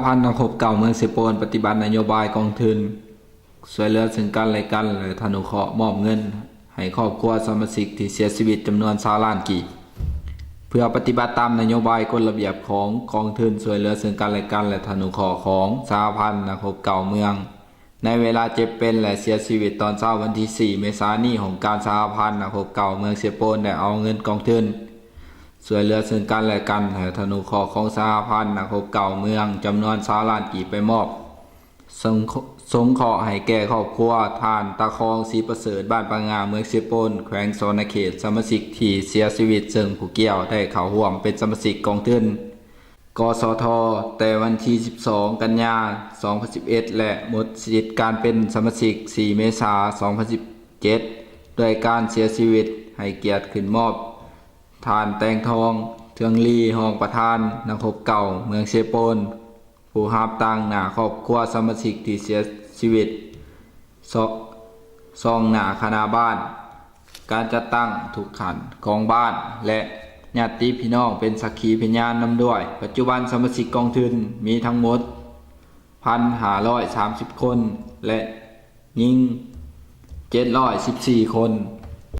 ພັນນັກຮົບເກົ່າເມືອງເຊໂປນ ປະຕິບັດນະໂຍບາຍກອງທຶນຊ່ວຍເຫຼືອເຊິ່ງກັນແລະກັນ ແລະ ທະນຸເຄາະມອບເງິນໃຫ້ຄອບຄົວສະມາຊິກທີ່ເສຍຊີວິດຈຳນວນຊາວລ້ານກີບ. ເພື່ອປະຕິບັດຕາມນະໂຍບາຍກົດລະບຽບຂອງກອງທຶນຊ່ວຍເຫຼືອເຊິ່ງກັນແລະກັນ ແລະ ທະນຸເຄາະຂອງສະຫະພັນນັກຮົບເກົ່າເມືອງ ໃນເວລາເຈັບເປັນ ແລະ ເສຍຊີວິດຕອນເຊົ້າວັນທີສີ່ເມສານີ້, ຫ້ອງການສະຫະພັນນັກຮົບເກົ່າເມືອງເຊໂປນ ໄດ້ເອົາເງິນກອງທຶນຊ່ວຍເຫຼືອເຊິ່ງກັນແລະກັນ ແລະ ທະນຸເຄາະຂອງສະຫະພັນນັກຮົບເກົ່າເມືອງ ຈຳນວນຊາວລ້ານກີບໄປມອບ ສົງ ສົງເຄາະໃຫ້ແກ່ຄອບຄົວທ່ານ ຕາຄອງ ສີປະເສີດ ບ້ານປາງາ ເມືອງເຊໂປນ ແຂວງສະຫວັນນະເຂດ, ສະມາຊິກທີ່ເສຍຊີວິດເຊິ່ງຜູ້ກ່ຽວໄດ້ເຂົ້າຮ່ວມເປັນສະມາຊິກກອງທຶນ ກສທ ແຕ່ວັນທີສິບສອງ ກັນຍາ ສອງພັນສິບເອັດ ແລະ ໝົດສິດການເປັນສະມາຊິກ ສີ່ເມສາ ສອງພັນສິບເຈັດ ດ້ວຍການເສຍຊີວິດໃຫ້ກຽດຂຶ້ນມອບ ທ່ານ ແຕງທອງ ເທືອງລີ ຮອງປະທານນັກຮົບເກົ່າເມືອງເຊໂປນ ຜູ້ຮັບຕາງໜ້າຄອບຄົວສະມາຊິກທີ່ເສຍຊີວິດ ຊ- ຊອງໜ້າຄະນະບ້ານ, ການຈັດຕັ້ງທຸກຂັ້ນຂອງບ້ານ ແລະ ຍາດຕິພີ່ນ້ອງເປັນສັກຂີພະຍານນຳດ້ວຍ. ປັດຈຸບັນສະມາຊິກກອງທຶນມີທັງໝົດ ໜຶ່ງພັນຫ້າຮ້ອຍສາມສິບຄົນ ແລະ ຍິງເຈັດຮ້ອຍສິບສີ່ຄົນ.